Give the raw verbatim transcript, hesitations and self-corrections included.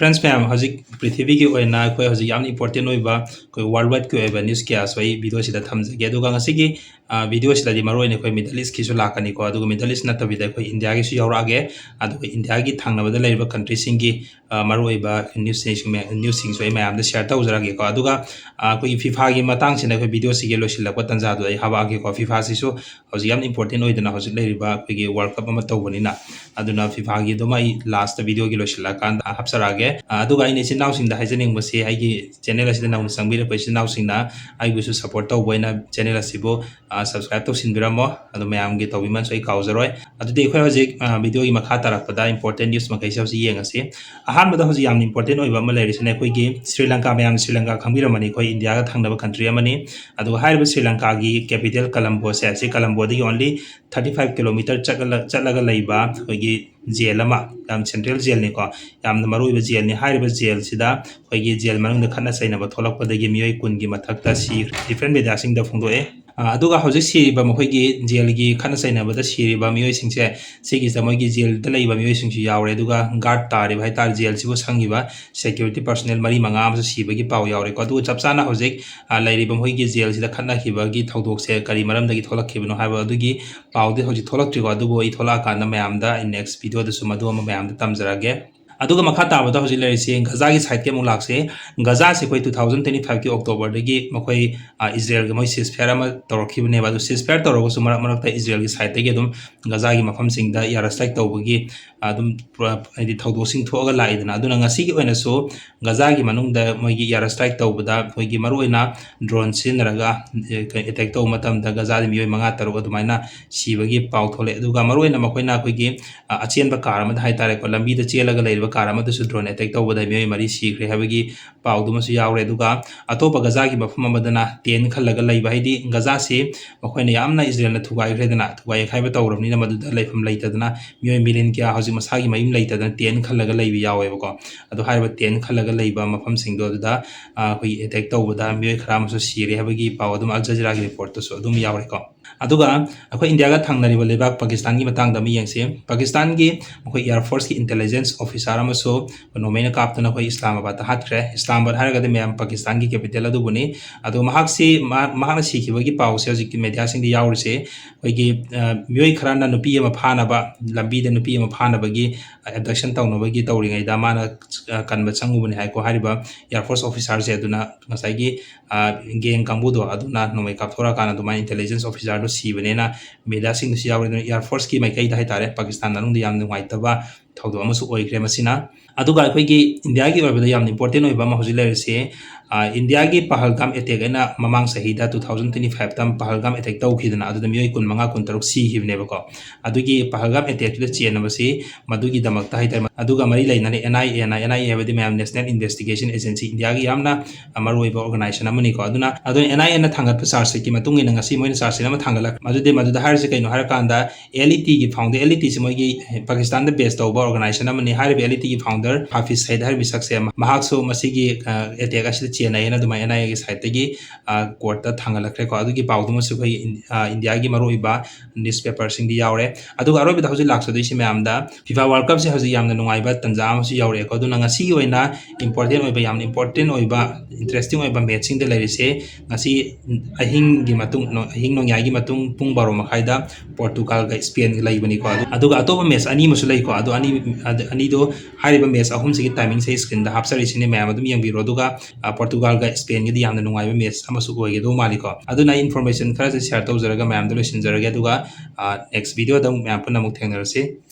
Friends ꯃꯌꯥꯝ, ꯍꯧꯖꯤꯛ ꯄ꯭ꯔꯤꯊꯤꯕꯤꯒꯤ ꯑꯣꯏꯅ ꯑꯩꯈꯣꯏ ꯍꯧꯖꯤꯛ ꯌꯥꯝꯅ important ꯑꯣꯏꯕ ꯑꯩꯈꯣꯏ world wide ꯀꯤ ꯑꯣꯏꯕ news ꯀꯌꯥꯁꯨ ꯑꯩ video ꯁꯤꯗ ꯊꯝꯖꯒꯦ꯫ ꯑꯗꯨꯒ ꯉꯁꯤꯒꯤ, ꯑ, video ꯁꯤꯗꯗꯤ ꯃꯔꯨ ꯑꯣꯏꯅ ꯑꯩꯈꯣꯏ Middle East ꯀꯤꯁꯨ ꯂꯥꯛꯀꯅꯤꯀꯣ꯫ ꯑꯗꯨꯒ Middle East ꯅꯠꯇꯕꯤꯗ ꯑꯩꯈꯣꯏ ꯏꯟꯗꯤꯌꯥꯒꯤꯁꯨ ꯌꯥꯎꯔꯛꯑꯒꯦ꯫ ꯑꯗꯨꯒ ꯏꯟꯗꯤꯌꯥꯒꯤ ꯊꯪꯅꯕꯗ ꯂꯩꯔꯤꯕ country ꯁꯤꯡꯒꯤ, ꯑ, ꯃꯔꯨ ꯑꯣꯏꯕ news ꯁꯤꯡꯁꯨ ꯃꯌꯥ-, news ꯁꯤꯡꯁꯨ ꯑꯩ ꯃꯌꯥꯝꯗ share ꯇꯧꯖꯔꯛꯑꯒꯦꯀꯣ꯫ ꯑꯗꯨꯒ, ꯑ, ꯑꯩꯈꯣꯏꯒꯤ ꯐꯤꯐꯥꯒꯤ ꯃꯇꯥꯡꯁꯤꯅ ꯑꯩꯈꯣꯏ video ꯁꯤꯒꯤ ꯂꯣꯏꯁꯤꯜꯂꯛꯄ ꯇꯥꯟꯖꯥꯗꯨꯗ ꯑꯩ ꯍꯥꯞꯄꯛꯑꯒꯦꯀꯣ꯫ ꯐꯤꯐꯥꯁꯤꯁꯨ ꯍꯧꯖꯤꯛ ꯌꯥꯝ important ꯑꯣꯏꯗꯅ ꯍꯧꯖꯤꯛ ꯂꯩꯔꯤꯕ ꯑꯩꯈꯣꯏꯒꯤ World Cup ꯑꯃ ꯇꯧꯕꯅꯤꯅ꯫ ꯑꯗꯨꯅ ꯐꯤꯐꯥꯒꯤꯗꯨꯃ ꯑꯩ last video ꯒꯤ ꯂꯣꯏꯁꯤꯜꯂꯛꯑꯀꯥꯟꯗ ꯍꯥꯞꯆꯔꯛꯑꯒꯦ꯫ ꯑ, ꯑꯗꯨꯒ ꯑꯩꯅ ꯏꯆꯤꯟ ꯏꯅꯥꯎꯁꯤꯡꯗ ꯍꯥꯏꯖꯅꯤꯡꯕꯁꯤ, ꯑꯩꯒꯤ channel ꯑꯁꯤꯗ ꯅꯧꯅ ꯆꯪꯕꯤꯔꯛꯄ ꯏꯆꯤꯟ ꯏꯅꯥꯎꯁꯤꯡꯅ ꯑꯩꯕꯨꯁꯨ support ꯇꯧꯕ ꯑꯣꯏꯅ channel ꯑꯁꯤꯕꯨ, ꯑ, subscribe ꯇꯧꯁꯤꯟꯕꯤꯔꯝꯃꯣ꯫ ꯑꯗꯨ ꯃꯌꯥꯝꯒꯤ ꯇꯧꯕꯤꯃꯜꯁꯨ ꯑꯩ ꯀꯥꯎꯖꯔꯣꯏ꯫ ꯑꯗꯨꯗꯤ ꯑꯩꯈꯣꯏ ꯍꯧꯖꯤꯛ, ꯑ, video ꯒꯤ ꯃꯈꯥ ꯇꯥꯔꯛꯄꯗ important news ꯃꯈꯩꯁꯦ ꯍꯧꯖꯤꯛ ꯌꯦꯡꯉꯁꯤ꯫ ꯑꯍꯥꯟꯕꯗ ꯍꯧꯖꯤꯛ ꯌꯥꯝꯅ important ꯑꯣꯏꯕ ꯑꯃ ꯂꯩꯔꯤꯁꯤꯅ ꯑꯩꯈꯣꯏꯒꯤ ꯁ꯭ꯔꯤ ꯂꯪꯀꯥ, ꯃꯌꯥꯝ ꯁ꯭ꯔꯤ ꯂꯪꯀꯥ ꯈꯪꯕꯤꯔꯝꯃꯅꯤ, ꯑꯩꯈꯣꯏ ꯏꯟꯗꯤꯌꯥꯒ ꯊꯪꯅꯕ country ꯑꯃꯅꯤ꯫ ꯑꯗꯨꯒ ꯍꯥꯏꯔꯤꯕ ꯁ꯭ꯔꯤ ꯂꯪꯀꯥꯒꯤ capital ꯀꯂꯝꯕꯣꯁꯦ, ꯑꯁꯤ ꯀꯂꯝꯕꯣꯗꯒꯤ only thirty five kilometer ꯆꯠꯂ-, ꯆꯠꯂꯒ ꯂꯩꯕ ꯑꯩꯈꯣꯏꯒꯤ jail ꯑꯃ, ꯌꯥꯝ central jail ꯅꯤꯀꯣ, ꯌꯥꯝꯅ ꯃꯔꯨ ꯑꯣꯏꯕ jail ꯅꯤ꯫ ꯍꯥꯏꯔꯤꯕ jail ꯁꯤꯗ ꯑꯩꯈꯣꯏꯒꯤ jail ꯃꯅꯨꯡꯗ ꯈꯠꯅ ꯆꯩꯅꯕ ꯊꯣꯛꯂꯛꯄꯗꯒꯤ ꯃꯤꯑꯣꯏ ꯀꯨꯟꯒꯤ ꯃꯊꯛꯇ ꯁꯤꯈ꯭ꯔꯦ꯫ Different media ꯁꯤꯡꯗ ꯐꯣꯡꯗꯣꯛꯑꯦ꯫ ꯑ, ꯑꯗꯨꯒ ꯍꯧꯖꯤꯛ ꯁꯤꯔꯤꯕ ꯃꯈꯣꯏꯒꯤ jail ꯒꯤ ꯈꯠꯅ ꯆꯩꯅꯕꯗ ꯁꯤꯔꯤꯕ ꯃꯤꯑꯣꯏꯁꯤꯡꯁꯦ, ꯁꯤꯒꯤꯁꯤꯗ ꯃꯣꯏꯒꯤ jail ꯗ ꯂꯩꯕ ꯃꯤꯑꯣꯏꯁꯤꯡꯁꯨ ꯌꯥꯎꯔꯦ, ꯑꯗꯨꯒ guard ꯇꯥꯔꯤꯕ ꯍꯥꯏꯇꯥꯔꯦ, jail ꯁꯤꯕꯨ ꯁꯪꯉꯤꯕ security personnel ꯃꯔꯤ ꯃꯉꯥ ꯑꯃꯁꯨ ꯁꯤꯕꯒꯤ ꯄꯥꯎ ꯌꯥꯎꯔꯦꯀꯣ꯫ ꯑꯗꯨꯒ ꯆꯞ ꯆꯥꯅ ꯍꯧꯖꯤꯛ, ꯑ, ꯂꯩꯔꯤꯕ ꯃꯈꯣꯏꯒꯤ jail ꯁꯤꯗ ꯈꯠꯅꯈꯤꯕꯒꯤ ꯊꯧꯗꯣꯛꯁꯦ ꯀꯔꯤ ꯃꯔꯝꯗꯒꯤ ꯊꯣꯛꯂꯛꯈꯤꯕꯅꯣ ꯍꯥꯏꯕ ꯑꯗꯨꯒꯤ ꯄꯥꯎꯗꯤ ꯍꯧꯖꯤꯛ ꯊꯣꯛꯂꯛꯇ꯭ꯔꯤꯀꯣ, ꯑꯗꯨꯕꯨ ꯑꯩ ꯊꯣꯛꯂꯛꯑꯀꯥꯟꯗ ꯃꯌꯥꯝꯗ ꯑꯩ next video ꯗꯁꯨ ꯃꯗꯨ ꯑꯃ ꯃꯌꯥꯝꯗ ꯇꯝꯖꯔꯛꯑꯒꯦ꯫ ꯑꯗꯨꯒ ꯃꯈꯥ ꯇꯥꯕꯗ ꯍꯧꯖꯤꯛ ꯂꯩꯔꯤꯁꯤ ꯒꯖꯥꯒꯤ side ꯀꯤ ꯑꯃꯨꯛ ꯂꯥꯛꯁꯤ꯫ ꯒꯖꯥꯁꯦ ꯑꯩꯈꯣꯏ two thousand twenty five ꯀꯤ October ꯗꯒꯤ ꯃꯈꯣꯏ, ꯑ, ꯏꯖꯔꯦꯜꯒ ꯃꯣꯏ ceasefire ꯑꯃ ꯇꯧꯔꯛꯈꯤꯕꯅꯦꯕ꯫ ꯑꯗꯨ ceasefire ꯇꯧꯔꯒꯁꯨ ꯃꯔꯛ ꯃꯔꯛꯇ ꯏꯖꯔꯦꯜꯒꯤ side ꯇꯒꯤ ꯑꯗꯨꯝ ꯒꯖꯥꯒꯤ ꯃꯐꯝꯁꯤꯡꯗ air strike ꯇꯧꯕꯒꯤ, ꯑ, ꯑꯗꯨꯝ ꯄꯨꯔꯥ ꯍꯥꯏꯗꯤ ꯊꯧꯗꯣꯛꯁꯤꯡ ꯊꯣꯛꯑꯒ ꯂꯥꯛꯏꯗꯅ꯫ ꯑꯗꯨꯅ ꯉꯁꯤꯒꯤ ꯑꯣꯏꯅꯁꯨ ꯒꯖꯥꯒꯤ ꯃꯅꯨꯡꯗ ꯃꯣꯏꯒꯤ air strike ꯇꯧꯕꯗ ꯑꯩꯈꯣꯏꯒꯤ ꯃꯔꯨꯑꯣꯏꯅ drone ꯁꯤꯖꯤꯟꯅꯔꯒ, ꯑꯦ, attack ꯇꯧꯕ ꯃꯇꯝꯗ ꯒꯖꯥꯗ ꯃꯤꯑꯣꯏ ꯃꯉꯥ ꯇꯔꯨꯛ ꯑꯗꯨꯃꯥꯏꯅ ꯁꯤꯕꯒꯤ ꯄꯥꯎ ꯊꯣꯛꯂꯛꯑꯦ꯫ ꯑꯗꯨꯒ ꯃꯔꯨꯑꯣꯏꯅ ꯃꯈꯣꯏꯅ ꯑꯩꯈꯣꯏꯒꯤ, ꯑ, ꯑꯆꯦꯟꯕ car ꯑꯃꯗ ꯍꯥꯏꯇꯥꯔꯦꯀꯣ, ꯂꯝꯕꯤꯗ ꯆꯦꯜꯂꯒ ꯂꯩꯔꯤꯕ car ꯑꯃꯗꯁꯨ drone attack ꯇꯧꯕꯗ ꯃꯤꯑꯣꯏ ꯃꯔꯤ ꯁꯤꯈ꯭ꯔꯦ ꯍꯥꯏꯕꯒꯤ ꯄꯥꯎꯗꯨꯃꯁꯨ ꯌꯥꯎꯔꯦ꯫ ꯑꯗꯨꯒ ꯑꯇꯣꯞꯄ ꯒꯖꯥꯒꯤ ꯃꯐꯝ ꯑꯃꯗꯅ tent ꯈꯜꯂꯒ ꯂꯩꯕ, ꯍꯥꯏꯗꯤ ꯒꯖꯥꯁꯤ ꯃꯈꯣꯏꯅ ꯌꯥꯝꯅ ꯏꯖꯔꯦꯜꯅ ꯊꯨꯒꯥꯏꯈ꯭ꯔꯦꯗꯅ, ꯊꯨꯒꯥꯏ ꯌꯩꯈꯥꯏꯕ ꯇꯧꯔꯕꯅꯤꯅ ꯃꯗꯨꯗ ꯂꯩꯐꯝ ꯂꯩꯇꯗꯅ ꯃꯤꯑꯣꯏ million ꯀꯌꯥ ꯍꯧꯖꯤꯛ ꯃꯁꯥꯒꯤ ꯃꯌꯨꯝ ꯂꯩꯇꯗꯅ tent ꯈꯜꯂꯒ ꯂꯩꯕ ꯌꯥꯎꯋꯦꯕꯀꯣ꯫ ꯑꯗꯣ ꯍꯥꯏꯔꯤꯕ tent ꯈꯜꯂꯒ ꯂꯩꯕ ꯃꯐꯝꯁꯤꯡꯗꯣ ꯑꯗꯨꯗ, ꯑ, ꯑꯩꯈꯣꯏꯒꯤ attack ꯇꯧꯕꯗ ꯃꯤꯑꯣꯏ ꯈꯔ ꯑꯃꯁꯨ ꯁꯤꯔꯦ ꯍꯥꯏꯕꯒꯤ ꯄꯥꯎ ꯑꯗꯨꯝ Al Jazeera ꯒꯤ report ꯇꯁꯨ ꯑꯗꯨꯝ ꯌꯥꯎꯔꯦꯀꯣ꯫ ꯑꯗꯨꯒ ꯑꯩꯈꯣꯏ ꯏꯟꯗꯤꯌꯥꯒ ꯊꯪꯅꯔꯤꯕ ꯂꯩꯕꯥꯛ ꯄꯥꯀꯤꯁꯇꯥꯟꯒꯤ ꯃꯇꯥꯡꯗ ꯑꯃ ꯌꯦꯡꯁꯤ꯫ ꯄꯥꯀꯤꯁꯇꯥꯟꯒꯤ ꯃꯈꯣꯏ Air Forceꯀꯤ intelligence officer ꯑꯃꯁꯨ ꯅꯣꯡꯃꯩꯅ ꯀꯥꯞꯇꯨꯅ ꯑꯩꯈꯣꯏ ꯏꯁꯂꯥꯃꯥꯕꯥꯗꯇ ꯍꯥꯠꯈ꯭ꯔꯦ꯫ ꯏꯁꯂꯥꯃꯥꯕꯥꯗ ꯍꯥꯏꯔꯒꯗꯤ ꯃꯌꯥꯝ ꯄꯥꯀꯤꯁꯇꯥꯟꯒꯤ capital ꯑꯗꯨꯕꯨꯅꯤ꯫ ꯑꯗꯣ ꯃꯍꯥꯛꯁꯤ, ꯃꯍꯥꯛ, ꯃꯍꯥꯛꯅ ꯁꯤꯈꯤꯕꯒꯤ ꯄꯥꯎꯁꯦ ꯍꯧꯖꯤꯛꯀꯤ mediaꯁꯤꯡꯗ ꯌꯥꯎꯔꯤꯁꯦ, ꯑꯩꯈꯣꯏꯒꯤ, ꯑ, ꯃꯤꯑꯣꯏ ꯈꯔꯅ ꯅꯨꯄꯤ ꯑꯃ ꯐꯥꯅꯕ, ꯂꯝꯕꯤꯗ ꯅꯨꯄꯤ ꯑꯃ ꯐꯥꯅꯕꯒꯤ, ꯑ, abduction ꯇꯧꯅꯕꯒꯤ ꯇꯧꯔꯤꯉꯩꯗ ꯃꯥꯅ, ꯑ, ꯀꯟꯕ ꯆꯪꯉꯨꯕꯅꯤ ꯍꯥꯏꯀꯣ꯫ ꯍꯥꯏꯔꯤꯕ Air Force officerꯁꯦ ꯑꯗꯨꯅ ꯉꯁꯥꯏꯒꯤ, ꯑ, gang ꯀꯥꯡꯕꯨꯗꯣ ꯑꯗꯨꯅ ꯅꯣꯡꯃꯩ ꯀꯥꯞꯊꯣꯔꯛꯑꯀꯥꯟꯗ ꯑꯗꯨꯃꯥꯏꯅ intelligence officerꯗꯣ ꯁꯤꯕꯅꯦꯅ mediaꯁꯤꯡꯗꯁꯨ ꯌꯥꯎꯔꯦ꯫ ꯑꯗꯨꯅ Air Forceꯀꯤ ꯃꯥꯏꯀꯩꯗ ꯍꯥꯏꯇꯥꯔꯦ, ꯄꯥꯀꯤꯁꯇꯥꯟ ꯃꯅꯨꯡꯗ ꯌꯥꯝꯅ ꯅꯨꯡꯉꯥꯏꯇꯕ ꯊꯧꯗꯣꯛ ꯑꯃꯁꯨ ꯑꯣꯏꯈ꯭ꯔꯦ ꯃꯁꯤꯅ꯫ ꯑꯗꯨꯒ ꯑꯩꯈꯣꯏꯒꯤ ꯏꯟꯗꯤꯌꯥꯒꯤ ꯑꯣꯏꯕꯗ ꯌꯥꯝꯅ important ꯑꯣꯏꯕ ꯑꯃ ꯍꯧꯖꯤꯛ ꯂꯩꯔꯤꯁꯤ, ꯑ, ꯏꯟꯗꯤꯌꯥꯒꯤ ꯄꯍꯜꯒꯥꯝ attack ꯑꯩꯅ ꯃꯃꯥꯡ ꯆꯍꯤꯗ two thousand twenty fiveꯇ ꯄꯍꯜꯒꯥꯝ attack ꯇꯧꯈꯤꯗꯅ, ꯑꯗꯨꯗ ꯃꯤꯑꯣꯏ ꯀꯨꯟꯃꯉꯥ, ꯀꯨꯟꯇꯔꯨꯛ ꯁꯤꯈꯤꯕꯅꯦꯕꯀꯣ꯫ ꯑꯗꯨꯒꯤ ꯄꯍꯜꯒꯥꯝ attackꯇꯨꯗ ꯆꯦꯟꯅꯕꯁꯤ ꯃꯗꯨꯒꯤꯗꯃꯛꯇ ꯍꯥꯏꯇꯥꯔꯦ꯫ ꯑꯗꯨꯒ ꯃꯔꯤ ꯂꯩꯅꯅ NIAꯅ, NIA ꯍꯥꯏꯕꯗꯤ ꯃꯌꯥꯝ National Investigation Agency, ꯏꯟꯗꯤꯌꯥꯒꯤ ꯌꯥꯝꯅ, ꯑ, ꯃꯔꯨꯑꯣꯏꯕ organization ꯑꯃꯅꯤꯀꯣ꯫ ꯑꯗꯨꯅ, ꯑꯗꯨꯅ NIAꯅ ꯊꯥꯡꯒꯠꯄ charge sheetꯀꯤ ꯃꯇꯨꯡ ꯏꯟꯅ ꯉꯁꯤ ꯃꯣꯏꯅ charge sheet ꯑꯃ ꯊꯥꯡꯒꯠꯂꯛ-, ꯃꯗꯨꯗꯤ, ꯃꯗꯨꯗ ꯍꯥꯏꯔꯤꯁꯤ ꯀꯩꯅꯣ ꯍꯥꯏꯔꯀꯥꯟꯗ, LETꯒꯤ founder, LETꯁꯤ ꯃꯣꯏꯒꯤ, ꯑꯦ, ꯄꯥꯀꯤꯁꯇꯥꯟꯗ base ꯇꯧꯕ organization ꯑꯃꯅꯤ꯫ ꯍꯥꯏꯔꯤꯕ LETꯒꯤ founder ꯍꯥꯐꯤꯖ ꯁꯌꯤꯗ ꯍꯥꯏꯔꯤꯕ ꯃꯤꯁꯛꯁꯦ ꯃꯍꯥꯛꯁꯨ ꯃꯁꯤꯒꯤ, ꯑ, attack ꯑꯁꯤꯗ ꯆꯦꯟꯅꯩꯌꯦꯅ ꯑꯗꯨꯃꯥꯏꯅ NIAꯒꯤ sideꯇꯒꯤ, ꯑ, courtꯇ ꯊꯥꯡꯒꯠꯂꯛꯈ꯭ꯔꯦꯀꯣ꯫ ꯑꯗꯨꯒꯤ ꯄꯥꯎꯗꯨꯃꯁꯨ ꯑꯩꯈꯣꯏꯒꯤ ꯏꯟ-, ꯑ, ꯏꯟꯗꯤꯌꯥꯒꯤ ꯃꯔꯨꯑꯣꯏꯕ newspaperꯁꯤꯡꯗ ꯌꯥꯎꯔꯦ꯫ ꯑꯗꯨꯒ ꯑꯔꯣꯏꯕꯗ ꯍꯧꯖꯤꯛ ꯂꯥꯛꯆꯗꯣꯏꯁꯤ ꯃꯌꯥꯝꯗ FIFA World Cupꯁꯦ ꯍꯧꯖꯤꯛ ꯌꯥꯝꯅ ꯅꯨꯡꯉꯥꯏꯕ ꯇꯥꯟꯖꯥ ꯑꯃꯁꯨ ꯌꯧꯔꯛꯑꯦꯀꯣ꯫ ꯑꯗꯨꯅ ꯉꯁꯤꯒꯤ ꯑꯣꯏꯅ important ꯑꯣꯏꯕ, ꯌꯥꯝꯅ important ꯑꯣꯏꯕ, interesting ꯑꯣꯏꯕ matchꯁꯤꯡꯗ ꯂꯩꯔꯤꯁꯦ ꯉꯁꯤ ꯑꯍꯤꯡꯒꯤ ꯃꯇꯨꯡ, ꯅꯣ-, ꯑꯍꯤꯡ ꯅꯣꯡꯌꯥꯏꯒꯤ ꯃꯇꯨꯡ ꯄꯨꯡ ꯕꯥꯔꯣ ꯃꯈꯥꯏꯗ Portugalꯒ Spainꯒ ꯂꯩꯕꯅꯤꯀꯣ꯫ ꯑꯗꯨ, ꯑꯗꯨꯒ ꯑꯇꯣꯞꯄ match ꯑꯅꯤ ꯑꯃꯁꯨ ꯂꯩꯀꯣ꯫ ꯑꯗꯨ ꯑꯅꯤ, ꯑꯗꯨ ꯑꯅꯤꯗꯣ, ꯍꯥꯏꯔꯤꯕ match ꯑꯍꯨꯝꯁꯤꯒꯤ timingꯁꯦ screenꯗ ꯍꯥꯞꯆꯔꯤꯁꯤꯅꯦ, ꯃꯌꯥꯝ ꯑꯗꯨꯝ ꯌꯦꯡꯕꯤꯔꯣ꯫ ꯑꯗꯨꯒ, ꯑ, Portugalꯒ Spainꯒꯤꯗꯤ ꯌꯥꯝꯅ ꯅꯨꯡꯉꯥꯏꯕ match ꯑꯃꯁꯨ ꯑꯣꯏꯒꯗꯧ ꯃꯥꯜꯂꯤꯀꯣ꯫ ꯑꯗꯨꯅ ꯑꯩ information ꯈꯔꯁꯦ share ꯇꯧꯖꯔꯒ ꯃꯌꯥꯝꯗ ꯂꯣꯏꯁꯤꯟꯖꯔꯒꯦ꯫ ꯑꯗꯨꯒ, ꯑ, next videoꯗ ꯑꯃꯨꯛ ꯃꯌꯥꯝ ꯄꯨꯟꯅ ꯑꯃꯨꯛ ꯊꯦꯡꯅꯔꯁꯤ꯫